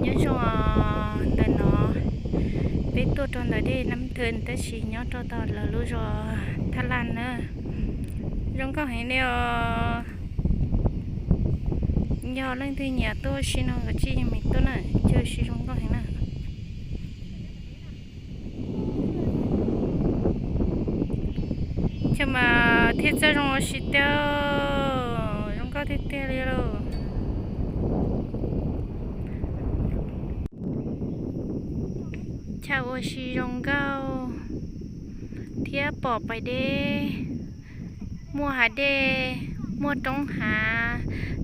Nyob zoo ntawm no, peb tuaj rau ntawm dej Nam Thw tab sis nyob rau tom lawv lub zos Thaj Laj na. Zoo nkauj heev li os. Yog leej twg nyiam tuaj ua si no kav tsij yeej meem tuaj na, chaw ua si zoo nkauj heev na. Chaw mas thiaj txawj zoo ua si tiag, zoo nkauj tiag tiag li lauj. Chaw ua si zoo nkauj thiab pom pais deb, muaj hav dej, muaj roob hav,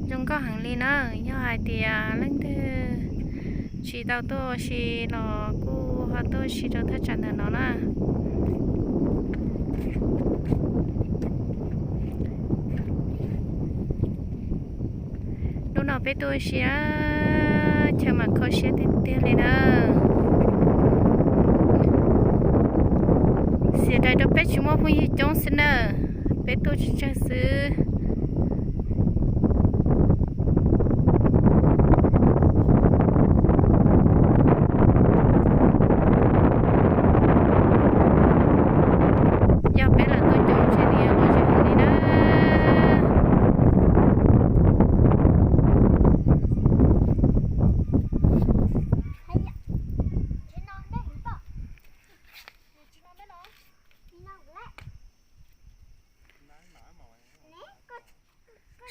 zoo nkauj heev li na. Yog hais tias leej twg tsis tau tuaj ua si los kuj ho tuaj ua si rau thaj tsam ntawm no na. Hnub no peb tuaj ua si, chaw mas kho siab tiag tiag li na. Xiam daim rau peb tsis muaj phooj ywg coob xwb na, peb tuaj tsawg tsawg xwb. Yog peb los tuaj coob ntshe nws yuav los ze heev li na.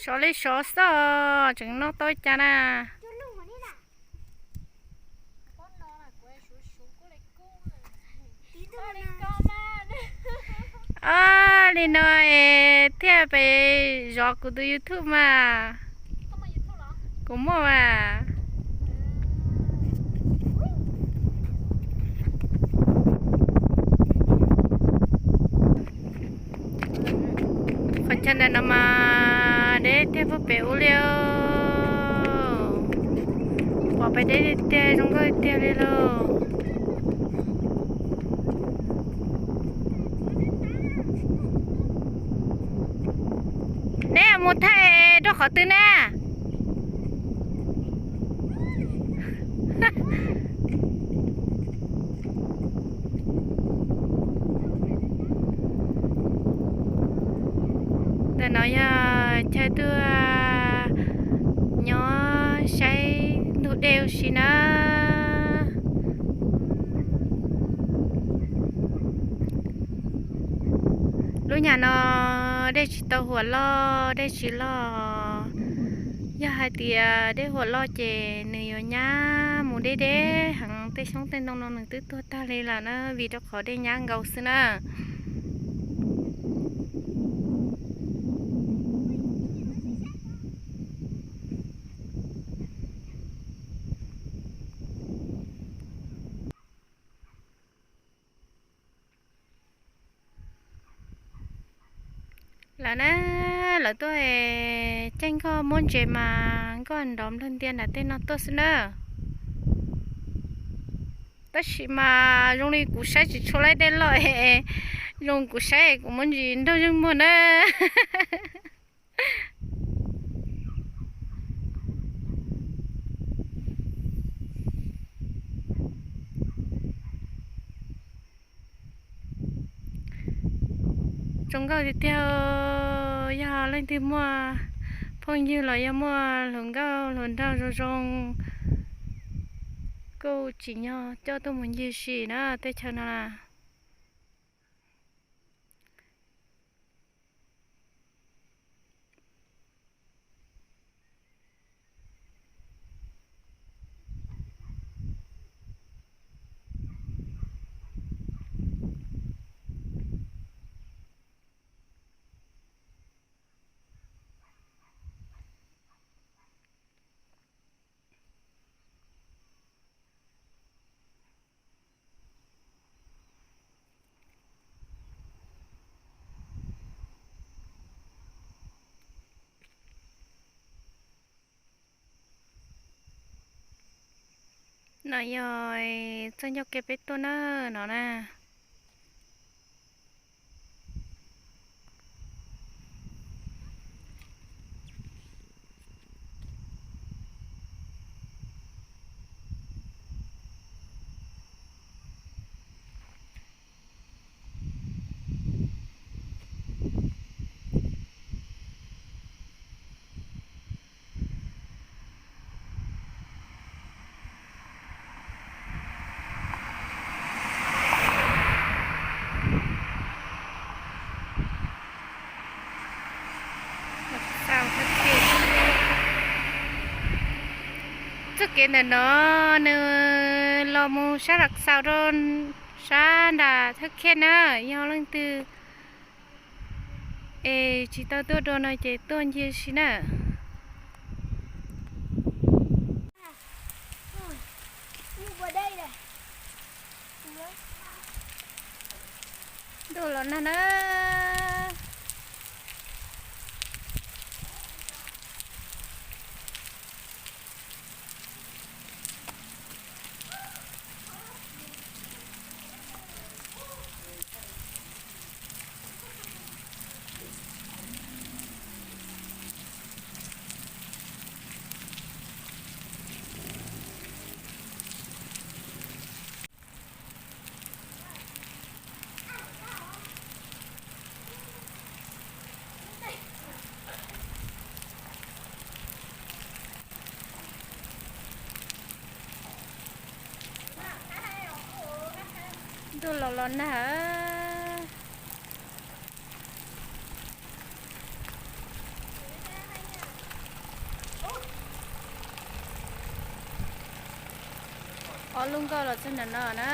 Sov li sov xwb, tseem noj tau cas na. Li no es thiaj pem zov kuv tus YouTube mas. Kuv muaj mas. Qhov chaw ntawm no mas deb tiag pub pem ub li. Pom pem deb tiag, zoo nkauj tiag li lauj. Neb mus thaij rau qhov twg na? Ntawm no yog chaw tuaj nyob saib ntug dej ua si na. Lub nyam no dej tsis tau huam loj, dej tsis loj. Yog hais tias dej huam loj ces nws yuav nyab mus deb deb heev, tej xyoob tej ntoo no nws twb tuag tag li lawm na, vim rau qhov dej nyab nkaus xwb na. Lawv na, lawv tuaj caij nkoj muab ntses mas nkoj nrov nplawg ntia nram tej no tuaj xwb na. Tab sis mas zoo li kuv saib tsis tshua laib dej loj, zoo kuv saib kuv muab ntsis nrog zeej muag na. Zoo nkauj tiag tiag. Yog leej twg muaj phooj ywg los yog muaj hluas nkauj hluas nraug zoo zoo, kuj tsim nyog coj tuaj mus ncig sim na tej chaw no. No yog txoj ncauj ke peb tuaj na, no na. Kev ntawm no nws los mus sab Lav Xaus rau sab nram Thawj Khiaj na, yog leej twg es tsis tau tuaj dua no ces tuaj ncig si na. Ntuj los nag na. Ntuj los los nag. Ob lub nkoj los txog nram no na.